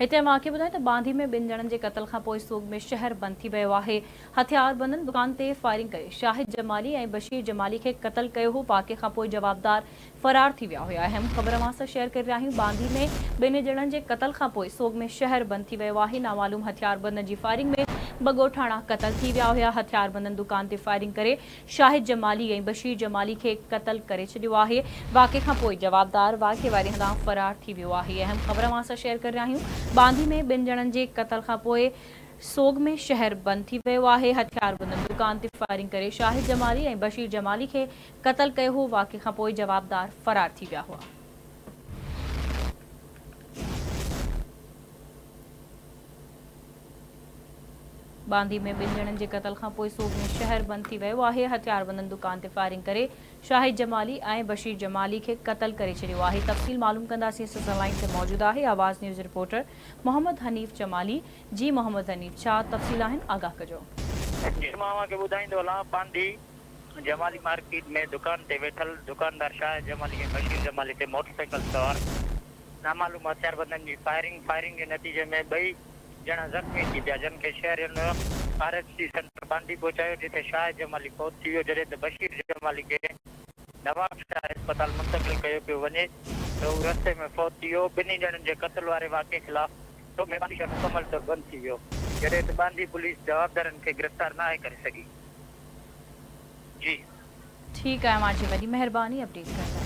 هتي اوهان کي ٻڌايون ته ٻانڌي ۾ ٻن ڄڻن جي قتل کانپوء سوڳ ۾ شهر بند ٿي ويو آهي. هٿياربندن دڪان تي فائرنگ ڪري شاهد جمالي ۽ بشير جمالي کي قتل ڪيو هو، واقعي کانپوء جوابدار فرار ٿي ويا هيا. اهم خبر اوهان سان شيئر ڪري رهيا آهيون ٻانڌي ۾ ٻن ڄڻن جي قتل کانپوء سوڳ ۾ شهر بند ٿي ويو آهي، نامعلوم هٿياربندن جي فائرنگ ۾ ٻه ڳوٺاڻا قتل ٿي ويا هيا، هٿياربندن دڪان تي فائرنگ ڪري شاهد جمالي ۽ بشير جمالي کي قتل ڪري ڇڏيو آهي، واقعي کان پوء جوابدار واقعي واري هنڌان فرار ٿي ويو آهي، اهم خبر اوهان سان شيئر ڪري رهيا آهيون، ٻانڌي ۾ ٻن ڄڻن جي قتل کان پوء سوڳ ۾ شهر بند ٿي ويو آهي، هٿياربندن دڪان تي فائرنگ ڪري شاهد جمالي ۽ بشير جمالي کي قتل ڪيو هو، واقعي کان پوء جوابدار فرار ٿي ويا هئا. ٻانڌي ۾ ٻن ڄڻن جي قتل کانپوء سوڳ ۾ شهر بند ٿي ويو آهي، هٿياربندن دڪان تي فائرنگ ڪري شاهد جمالي ۽ بشير جمالي کي قتل ڪري ڇڏيو آهي، تفصيل معلوم ڪنداسين اسان لائين تي موجود آهي آواز نيوز رپورٽر محمد حنيف جمالي جي محمد حنيف ڇا تفصيل آهن آگاهه ڪجو. جي مان اوهان کي ٻڌائيندو هلان ٻانڌي جمالي مارڪيٽ ۾ دڪان تي ويٺل دڪاندار شاهد جمالي ۽ بشير جمالي تي موٽرسائيڪل سوار نامعلوم هٿياربندن جي فائرنگ فائرنگ جي نتيجي ۾ ٻئي ڄڻا زخمي ٿي پيا، جن کي شهرين آر ايڇ سي سينٽر ٻانڌي پهچايو، جتي شاهد جمالي فوت ٿي ويو، جڏهن ته بشير جمالي کي نوابشاهه اسپتال منتقل ڪيو پيو وڃي ته هو رستي ۾ فوت ٿي ويو، ٻنهي ڄڻن جي قتل واري واقعي خلاف ۾ ٻانڌي شهر مڪمل طور بند ٿي ويو، جڏهن ته ٻانڌي پوليس جوابدارن کي گرفتار ناهي ڪري سگهي. جي. ٺيڪ آهي اوهان جي وڏي مهرباني اپڊيٽ ڪرڻ لاء.